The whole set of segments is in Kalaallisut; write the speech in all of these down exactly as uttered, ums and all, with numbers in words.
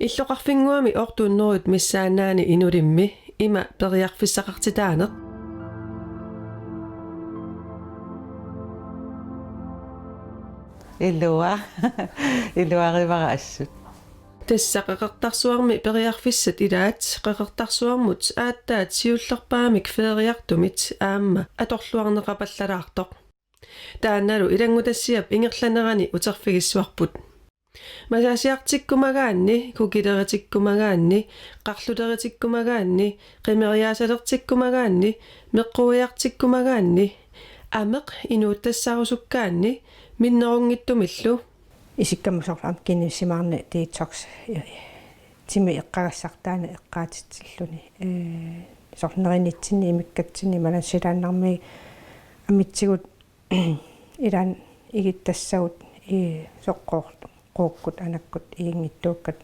Illoqarfinnguami oortuunneruit missaannaani Inulimmi ima periarfissaqartitaaneq. Ilua. Iluarivara assut. Tassa Qeqertarsuarmi periarfissat ilaat Qeqertarsuarmut aatsaat siullerpaamik feriartumit aamma atorluarneqapallalaartoq. Taannalu ilanngutassiap ingerlanerani uterfigissuarput. Masaasiartikkumagaanni, kukileritikkumagaanni, qarluleritikkumagaanni, qimeriaasalertikkumagaanni, meqquiartikkumagaanni, ameq inuuttassarusukkaanni, minnerunngitsumillu. Isikkamut soorlu aamma kinisimaarni detox, eh, timi eqqagassartaani eqqaatitsilluni. Eh, soorlu nerinitsinni imikkatsinni imaluunniit silaannarmi amitsigut ilaanni igittassagut i soqqoorlu quukkut anakkut iginngitsuukkat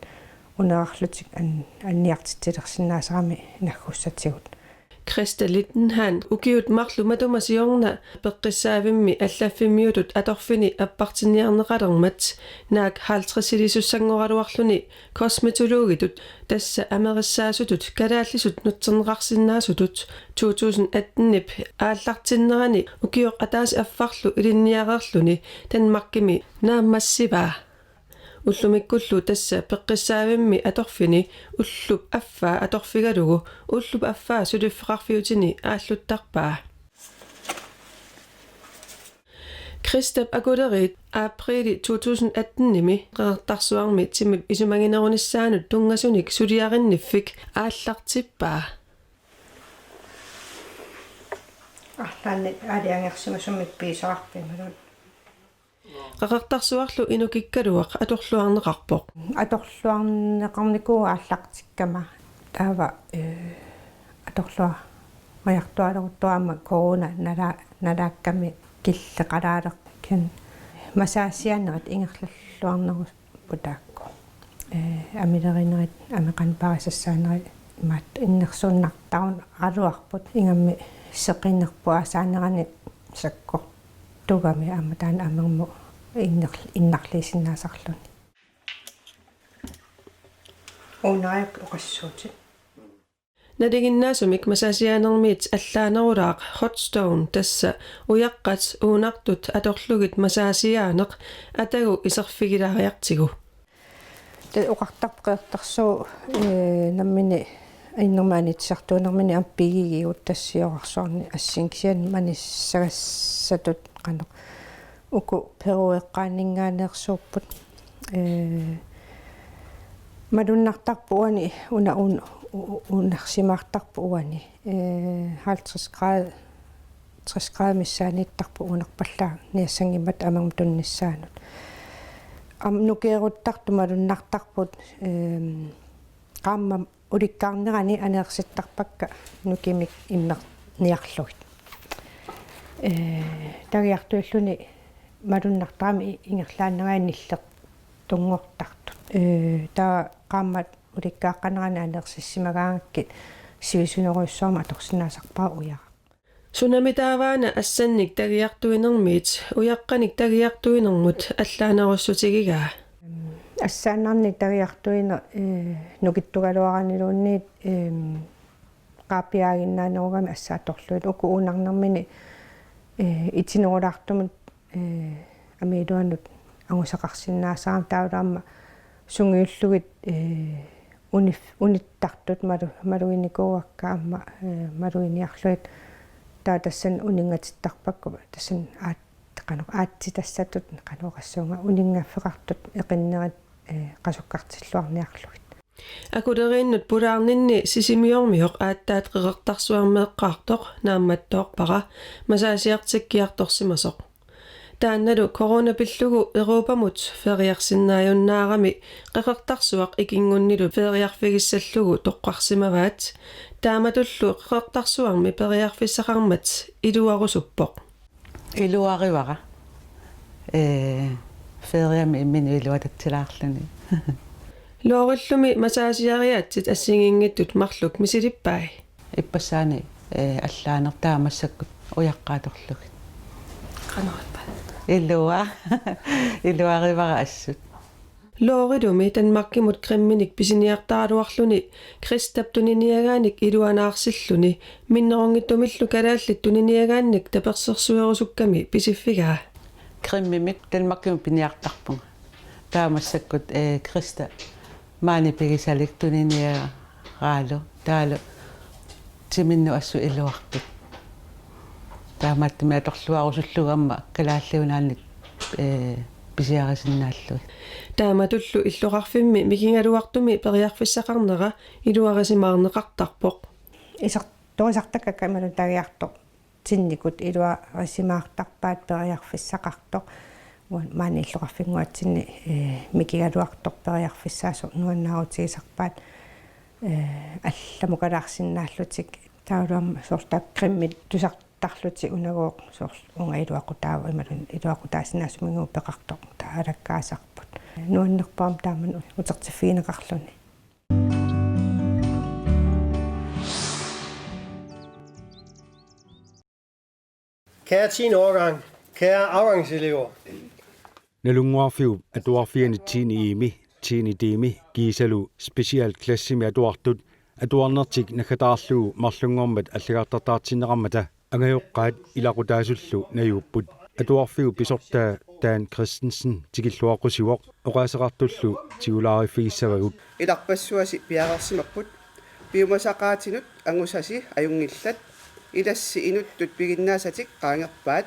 unerarlutik an-, anniartitsilersinnaasarami naggussatigut. Krista Littenhan ukiut marluk matuma siorna Peqqissaavimmi allaffimmiutut atorfini appartinniarneqalermat naak halvtredsilisussanngoraluarluni kosmetologitut, tassa amerissaasutut kalaallisut nutserneqarsinnaasutut, to tusind atten-ip aallartinnerani ukioq ataaseq affarlu ilinniareerluni Danmarkimi naammassivaa. Ullumikkullu tassa Peqqissaavimmi atorfini ullup affaa atorfigalugu ullup affaa suliffeqarfiutini aalluttarpaa. Kristap akuleriit apriili to tusind atten-imi Qeqertarsuarmi timip isumaginerunissaanut tunngasunik suliarinniffik aallartippaa. Arlaannik aalajangersimasumik piisoqarfimmullu. Qeqertarsuarlu inukikkaluaq atorluarneqarpoq. Atorluarneqarnikuuvoq aallartikkama. Taava, eh, atorluariartualeruttorama corona nala-, nalaakkami killeqalaaleqqin masaasianerit ingerlalluarnerusut taakku. Eh, amilerinerit, ameqanut paarisassaanerit imaattoq innersuunnartarunaraluarput ingammik seqinerput aasaanerani sakkortugami aamma taanna amermut inner-, innarliisinnaasarluni. Uunariupput oqassuutit. Nalinginnaasumik masaasianermiit allaanerulaaq Hot Stone, tassa ujaqqat uunartut atorlugit masaasiaaneq atagu iserfigilaariartigu. Tassa oqartarpoq Qeqertarsuup, eh, nammineq innermik anitsisartuunermini aamma pigigigut tassa siorarsuarni assingi kisianni manissagassatut qanoq. Uku Perueqqaanninngaanneersuupput. Eh, malunnartarpoq uani una un-, u-, u-, uunarsimaartarpoq uani. Eh, halvtreds grader, tres grader missaaniittarpoq uunarpallaaq niassanngimmat amermut tunnissaanut. Aamma nukeeruttartut malunnartarput, ehm, qaammat ulikkaarnerani aneersittarpakka nukimik immerniarlugit. Eh, tagiartuilluni malunnartarami ingerlaannarani nillertunngortartut. Eh, taava qaammat ulikkaaqqanerani aneersissimagaangakkit sivisunerujussuarmik atorsinnaasarpara ujaraq. Sunami taavaana assannik tagiartuinermiit ujaqqanik tagiartuinermut allaanerussutigigaa. Assaannarnik tagiartuineq, eh, nukittugaluaraniluunniit, eh, qaappiaaginnaanerugami assaatorlugit uku uunarnermini, eh, itinerulaartumut, eh, amiiluanut angusaqarsinnaasarami taavalu aamma sungiullugit, eh, unif-, unittartut malu-, maluginikuuakka aamma, eh, maluginiarlugit taava tassani uninngatittarpakka tassani aat-, qanoq aatsitassatut qanoq oqassuunga uninngaffeqartut eqinnerit, eh, qasukkartilluarniarlugit. Akuleriinnut pulaarninni Sisimiormioq aatsaat Qeqertarsuarmi eqqaartoq naammattoorpara masaasiartikkiartorsimasoq. Taannalu corona pillugu Europamut feriarsinnaajunnaarami Qeqertarsuaq ikinngunnilu feriarfigissallugu toqqarsimavaat. Taamatullu Qeqertarsuarmi periarfissaqarmat iluarusuppoq. Iluarivara. Eh, feriami imminut iluatatsilaarluni. Loorillumi masaasiariaatsit assigiinngitsut marluk misilippai. Ippassaani, eh, allaanertaa massakkut ujaqqat atorlugit. Qanorippa. Ilua. Iluarivara assut. Lorilumi Danmarkimut Krimminik pisiniartaraluarluni Christap tuniniagaanik iluanaarsilluni minnerunngitsumillu kalaallit tuniniagaannik tapersersuerusukkami pisiffigaa. Krimmimit Danmarkimut piniartarpunga. Taava massakkut, eh, Christa maani pigisalik tuniniagaraalu. Taavalu timinnut assut iluartut. Taamaattumik atorluarusullugu aamma Kalaallit Nunaanni, eh, pisiarisinnaallugit. Taamatullu illoqarfimmi mikigaluartumi periarfissaqarnera iluarisimaarneqartarpoq. Isertorisartakkakka imaluunniit tagiartortinnikut iluarisimaartarpaat periarfissaqartoq. Uan-, maani illoqarfinnguatsinni, eh, mikigaluartoq periarfissaasoq nuannaarutigisarpaat, eh, allamukalaarsinnaallutik. Taavalu aamma soorlu taakku Krimmit tusartarlutik unagooq soorlu uunga iluaqutaavoq imaluunniit iluaqutaasinnaasumigooq peqartoq taava alakkaasarput. Nuannerpoq aamma taamani utertiffigineqarluni. Kære tiende årgang, kære afgangselever. Nalunnguarfiup atuarfiani tiende E-mi, tiende D-mi kiisalu specialklassimi atuartut atuarnertik naggataarlugu marlunngormat allagartartaartinneqarmata angajoqqaat ilaqutaasullu najuupput. Atuarfiup pisortaa Dan Christensen tikilluaqqusivoq, oqaaseqartullu tigulaariffigissavagut. Ilarpassuasi piareersimapput. Piumasaqaatinut angusasi ajunngillat. Ilassi inuttut piginnaasatik qaangerpaat.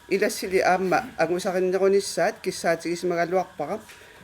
Ilassili aamma angusarinnerunissaat kissaatigisimagaluarpara.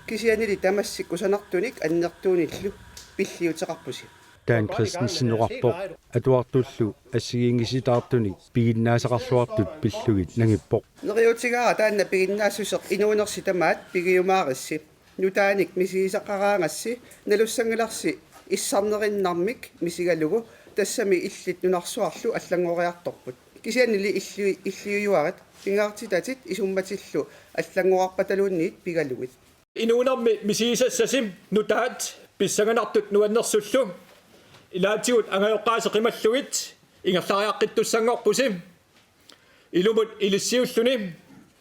Kisiannili tamassi kusanartunik annertuunillu pilliuteqarpusi. Dan Christensen oqarpoq, atuartullu assigiinngisitaartunik piginnaasaqarluartut pillugit nangippoq. Neriuutigaara taanna piginnaassuseq inuunersi tamaat pigiumaarissi. Nutaanik misigisaqaraangassi nalussanngilarsi issarnerinnarmik misigalugu, tassami illit nunarsuarlu allanngoriartorput. Kisiannili illi-, illiujuarit pingaartitatit isummatillu allanngorarpataluunniit pigalugit. Inuunermi misigisassasi nutaat pissanganartut nuannersullu ilaatigut angajoqqaasi qimallugit ingerlariaqqittussanngorpusi. Ilumut ilissiulluni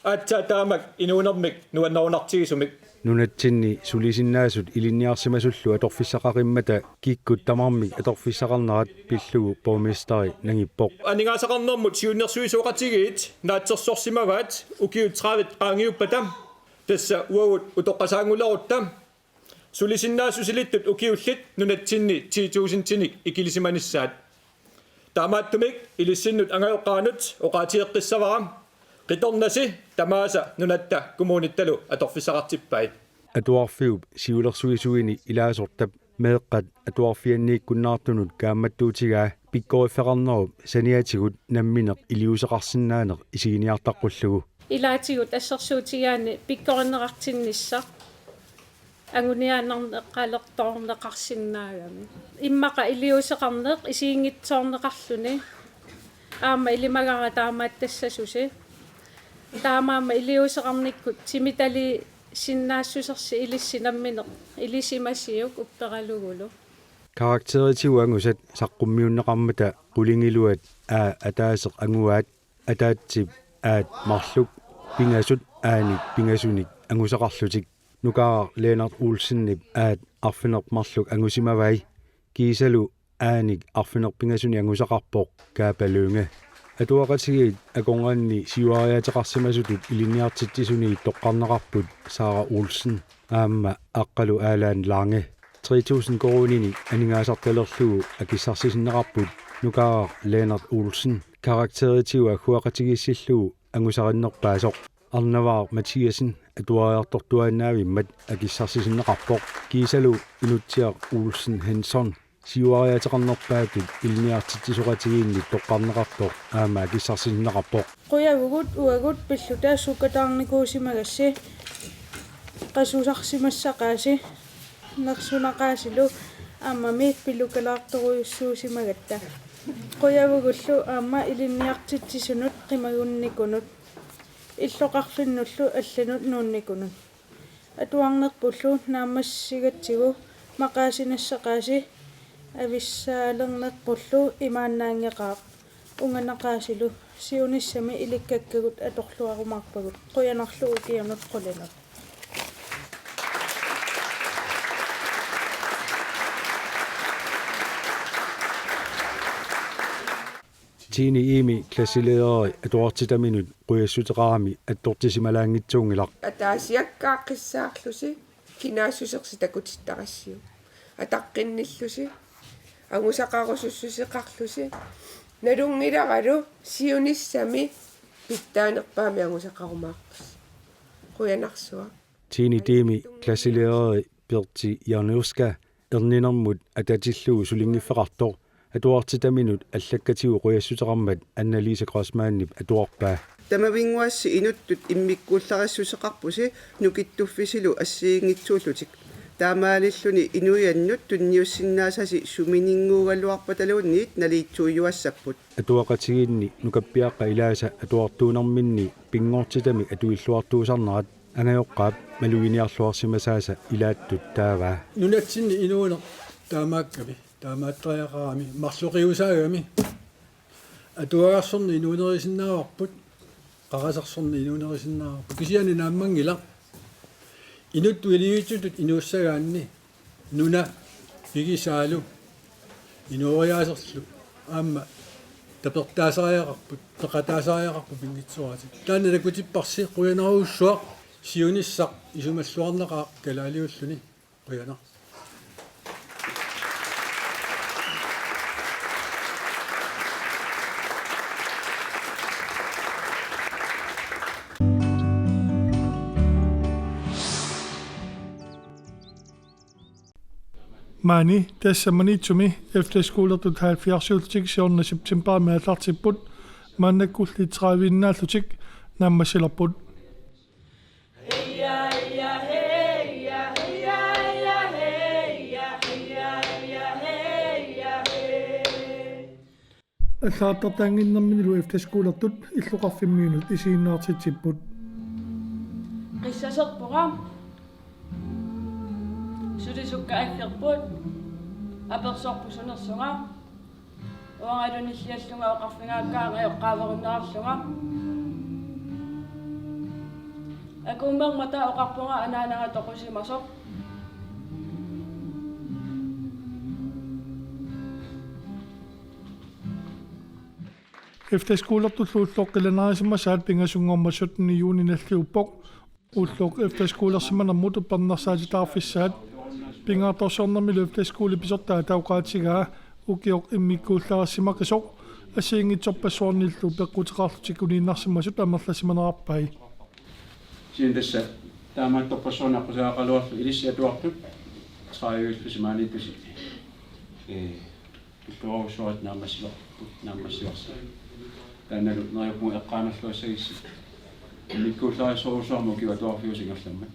aatsaat taamak inuunermik nuannerunartigisumik. Nunatsinni sulisinnaasut ilinniarsimasullu atorfissaqaqimmata kikkut tamarmik atorfissaqarnerat pillugu borgmesteri nangippoq. Aningaasaqarnermut siunnersuisoqatigiit naatsorsorsimavaat ukiut tredive qaangiuppata, tassa uagut utoqqasaanngulerutta. Sulisinnaassusilittut ukiullit nunatsinni ti tusindinik ikilisimanissaat. Taamaattumik ilissinnut angajoqqaanut oqaatigeqqissavara, qitornasi tamaasa nunatta kommunittalu atorfissaqartippai. Atuarfiup siulersuisuini ilaasortap meeqqat atuarfianniikkunnaartunut kaammattuutigaa pikkoriffeqarnerup saniatigut nammineq iliuuseqarsinnaaneq isiginiartaqqullugu. Ilaatigut assersuutigaanni pikkorinneqartinnissaq anguniaannarneqalertoorneqarsinnaagami. Immaqa iliuuseqarneq isiginngitsoorneqarluni. Aamma ilimagara taamaattussasusi. Taamaammat iliuuseqarnikkut timitaliisinnaassusersi ilissi nammineq ilisimasiuk upperalugulu. Karakteritigut angusat saqqummiunneqarmata qulingiluat A ataaseq anguaat, ataatsip A-t marluk pingasut A-nik pingasunik angusaqarlutik. Nukaaraq Lennert Olsenip A-t arfineq-marluk angusimavai, kiisalu A-nik arfineq-pingasunik angusaqarpoq Kaapa Lynge. Atuaqatigiit akornanni siuariaateqarsimasutut ilinniartitsisuniit toqqarneqarput Sara Olsen aamma Aqqalu Allan Lange. Tre tusind koruuninik aningaasartalerlugu akissarsisinneqarput Nukaaraq Lennert Olsen karakteritigut agguaqatigiissillugu angusarinnerpaasoq. Arnavaaq Mathiassen atuariartortuaannaavimmat akissarsisinneqarpoq, kiisalu Inutsiaq Olsen Hansen siuariaateqarnerpaatut ilinniartitsisoqatigiinnik toqqarneqartoq aamma akissarsisinneqarpoq. Qujavugut uagut pilluta sukkataarnikuusimagassi, qasusarsimassaqaasi nersunaqaasilu aammami pillukalaartorujussuusimagatta. Qujavugullu aamma ilinniartitsisunut qimagunnikunut, illoqarfinnullu allanut nuunnikunut. Atuarnerpullu naammassigatsigu maqaasinassaqaasi, avissaalernerpullu imaannaanngeqaaq. Unganaqaasilu siunissami ilikkakkagut atorluarumaarpagut. Qujanarlu ukiunut qulinerlu. Tiende E-mi klasselærer atuartitaminut qujassuteqarami attortissimalaanngitsuunngilaq. Ataasiakkaaqqissaarlusi kinaassusersi takutittarassiuk. Ataqqinnillusi, angusaqarusussuseqarlusi, nalunngilaralu siunissami pitsaanerpaamik angusaqarumaarpusi. Qujanarsuaq. Tiende D-mi klasselærer Berti Janowska erninermut atatillugu sulinngiffeqartoq atuartitaminut allakkatigut qujassuteqarmat Anna-Lise Kreutzmannip atuarpaa. Tamavinnguassi inuttut immikkuullarissuseqarpusi nukittuffisilu assigiinngitsuullutik. Taamaalilluni inuiannut tunniussinnaasasi sumininnguugaluarpataluunniit naliitsuujuassapput. Atuaqatigiinni nukappiaqqat ilaasa atuartuunerminni pinngortitami atuilluartuusarnerat angajoqqaap maluginiarluarsimasaasa ilaattut taavaa. Nunatsinni inuuneq taamaakkami, taamaattariaqarami, marloqiusaagami. Atuagarsorneq inuunerisinnaavarput, qarasaarsorneq inuunerisinnaavarput. Kisianni naammanngilaq. Inuttut iliuutsitut inuussagaanni nuna pigisaalu inooriaaserlu aamma tapertaasariaqarput, peqataasariaqarput pinngitsooraatit. Taanna takutipparsi, qujanarujussuaq, siunissaq isumalluarnaqaaq kalaaliulluni. Qujanaq. Maani tassa Maniitsumi efterskolertut halvfjerdsiullutik siorna septembarimi aallartipput, maannakkulli tredive-innaallutik naammassilerput. Allagartartaannginnerminilu efterskolertut illoqarfimmiunut isiginnaartitsipput. Qissaserpunga. Sulisukkat aggerput. Apersorput sunersunga. Uangalu nilliallunga oqarfigaakka angajoqqaaverunnaarlunga. Akuummermata oqarpunga anaanaga toqusimasoq. Efterskolertullu ulloq qilanaarisimasaat pingasunngormat syttende juni nalliuppoq. Ulloq efterskolersimanermut uppernarsaatitaarfissaat. Pingaartorsiornermilu efterskole pisortaata oqaatigaa ukioq immikkuullarissimaqisoq assigiinngitsorpassuarnillu peqquteqarlutik uniinnarsimasut amerlasimanerarpai. Kisianni tassa taamaattorpassuarnik aqqusaaqqaluarlugu ilissi atuartut tredive-llusi maaniittusi. Ee, Tulluarujussuartut naammassivarput, naammassivarsi. Taannalu neriuppunga eqqaanerluassagissi. Immikkuullarissorujussuarmik ukiup atuarfiusoq ingerlammat.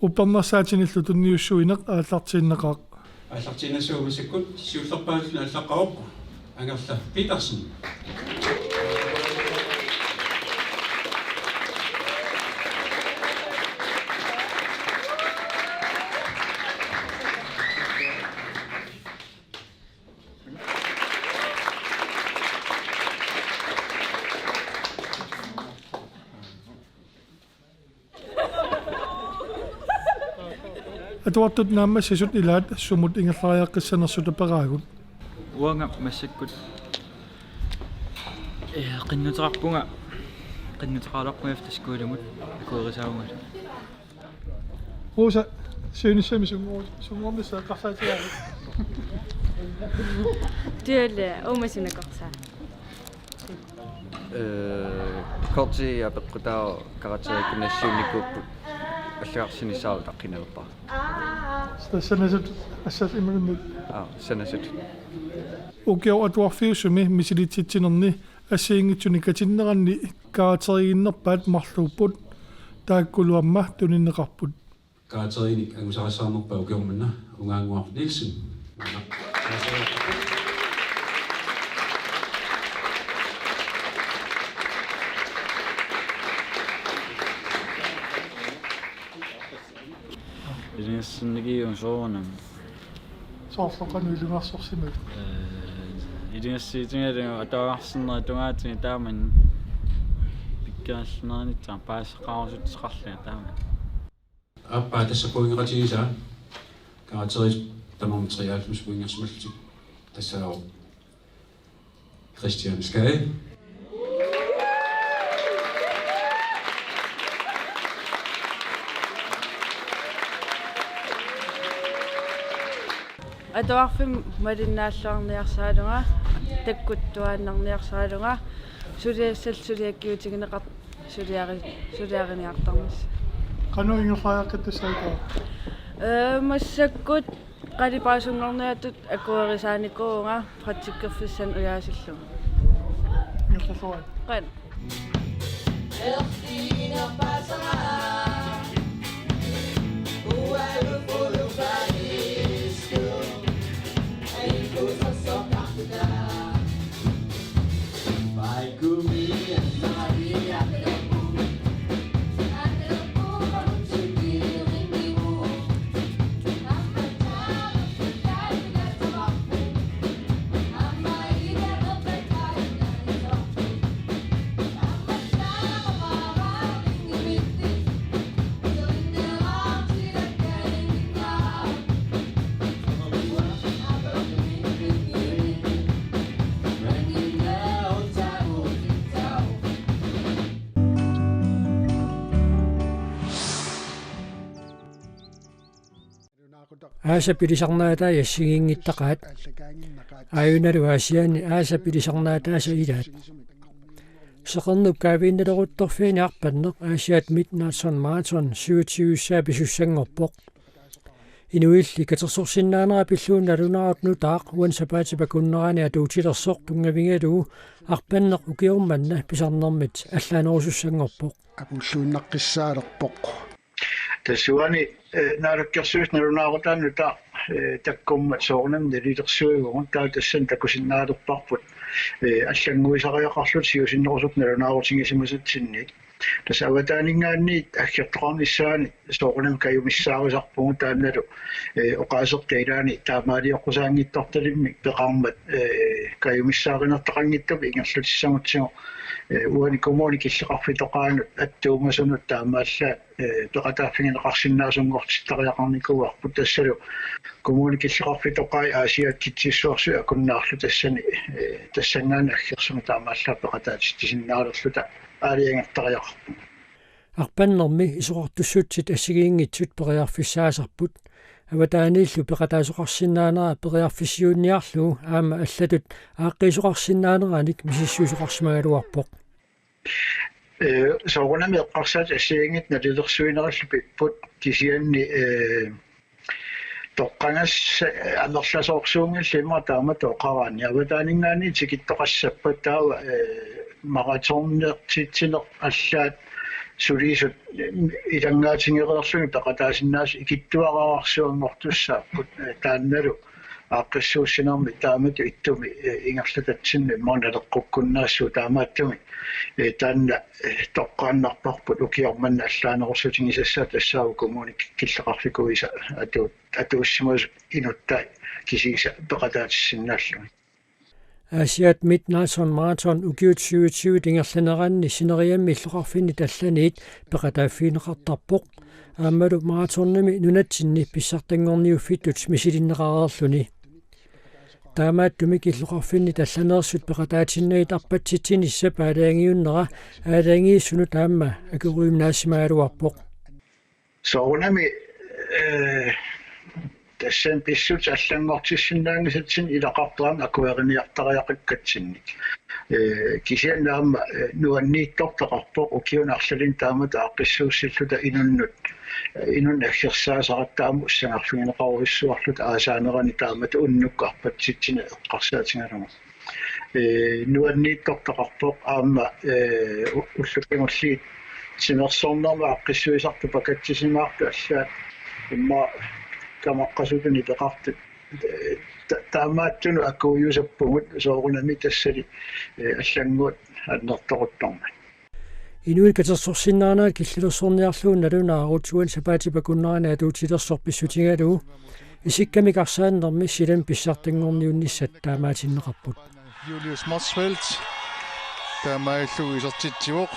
Uppernarsaatsinillu tunniussuineq aallartiinnaqaaq. Aallartiinnassaaq massakkut siullerpaalluni aallaqqavoq Angerla Petersen. Atuartut naammassisut ilaat sumut ingerlariaqqissanersut aperaagut. Uanga massakkut, eh, qinnuteqarpunga, qinnuteqaraluarpunga efterskolemut akuerisaavunga. Rosa, siunissami sunngor-, sunngornissaa eqqarsaatigaavit? Tualu, uuma sunakorsaa. Ee, korti apeqqutaavoq karakterit gymnasiunnikuupput allagarsinissaa utaqqiinnarpara. Tassa sanasutut, assat imaluunniit. Aa, sanasutut. Ukioq atuarfiusumi misilitsitsinerni assigiinngitsuni katinneranni karakteriiginnerpaat marluupput, taakkulu aamma tunineqarput. Karakterinik angusarissaarnerpaat ukioq manna Ungaannguaq Nielsen. Ilingassannikiun soorunami. Soorlu qanoq ilungersorsimavit? Ee, Tingassiitigalugu atuarsinnera tungaatigut taamani pikkerilluinnarnitsaa paasisaqarusutseqarlunga taamani. Aappaa tassa pointeqatigisaa karakterit tamarmik treoghalvfems pointersimallutik tassaavoq Christian Skade. Atuarfimmi malinnaalluarniarsaralunga, takkuttuaannarniarsaralunga, suliassallu suliakkiutigineqartoq suliari-, suliariniartarnissaq. Qanoq ingerlariaqqittassaagut? Ee, massakkut qalipaasunngorniattut akuerisaanikuuvunga praktikkerfissanik ujaasullugu. Ingerlalluarit. Qanoq. Aasiaat pilisarnaatai assigiinngittaqaat. Aajunalu Aasianni aasiaat pilisarnaataasa ilaat. Seqernup kaaviinnaleruttorfiani arpanneq Aasiaat Midnatson Marathon syvogtyve-ssaa pisussanngorpoq. Inuilli katersorsinnaanera pillugu nalunaarut nutaaq uani sapaatip akunnerani atuutilersoq tunngavigalugu arpanneq ukioq manna pisarnermit allaanerusussanngorpoq. Apuulluinnaqqissaalerpoq. Tassa uani, eh, Naalakkersuisut nalunaarutaat nutaat, eh, takkummat soorunami nalilersuivugut, taava tassani takusinnaalerparput, eh, allannguisariaqarluta siusinnerusukkut nalunaarutigisimasatsinniit. Tassa avataaninngaanniit aggertoqarnissaanut soorunami kajumissaarisarpugut, taannalu, eh, oqaaseqqa ilaanni taamaalioqqusaanngitsortalimmik peqarmat, eh, kajumissaarinertaqanngitsumik ingerlatissagutsigu, eh, uani kommunip killeqarfitoqaanut attuumasunut taamaallaat, eh, peqataaffigineqarsinnaasunngorsitariaqarnikuuarput, tassalu kommunip killeqarfitoqai Aasiaat Kitsissuarsuit akunnaarlutik tassani, eh, tassanngaanniit aggersumik taamaallaat peqataatitsisinnaalerluta aalajangertariaqarpugut. Arpannermi isoqartussutsit assigiinngitsut periarfissaasarput. Avataaniillu peqataasoqarsinnaanera periarfissiuunniarlugu aamma allatut aaqqiisoqarsinnaaneranik misissuisoqarsimagaluarpoq. Eh, soorunami eqqarsaatit assigiinngitsut nalilersuinerillu pipput, kisianni, eh, toqqagassat, eh, amerlasoorsuunngillat immaqa taamatut oqaraanni. Avataaninngaanniit tikittoqassappat taava, eh, marathonnertitsineq allaat sulisut, eh, ilanngaatigereerlugit peqataasinnaasut ikittuararsuanngortussaapput, eh, taannalu aaqqissuussinermi taamatut ittumi, eh, ingerlatatsinni immaqa naleqqukkunnaassuup taamaattumik, eh, taanna, eh, toqqaannarparput ukioq manna allaanerussutigisassaat tassaavoq kommunip killeqarfikuisa atu-, atuussimasut inuttai kisiisa peqataatissinnaallugit. Aasiaat Midnatson Marathon ukiut syvogtyve ingerlaneranni sineriammi illoqarfinni allaniit peqataaffigineqartarpoq. Aammalu marathonimi nunatsinni pissartanngorniuffittut misilinneqareerluni. Taamaattumik illoqarfinni allaneersut peqataatinnagit arpatsitsinissap aalajangiunnera aalajangiissunut aamma akueriuminaassimagaluarpoq. Soorunami, eh, tassani pissutsit allanngortissinnaanngisatsinnut ilaqartarami akueriniartariaqakkatsinnik. Eh, kisianni aamma, eh, nuanniittortaqarpoq ukiuni arlalinni taamatut aaqqissuussilluta inunnut, eh, inunnut aggersaasaratta aamma ussangarfigineqarujussuarluta aasaanerani taamatut unnukkut arpatsitsineq eqqarsaatigalugu. Eh, nuanniittortaqarpoq aamma, eh, u-, ullut kingulliit timersornermi aaqqissuisartut pakatsisimaartut allaat immaqa kamaqqasutut nipeqartut, eh, ta-, taamaattunut akuujusappugut soorunami tassali, eh, allannguut annertooruttormat. Inuit katersorsinnaanera killilersorniarlugu nalunaarut uani sapaatip akunnerani atuutilersoq pissutigalugu isikkamik arsaannermi silami pissartanngorniunnissat taamaatinneqarput. Julius Motzfeldt taamaalillugu isertitsivoq.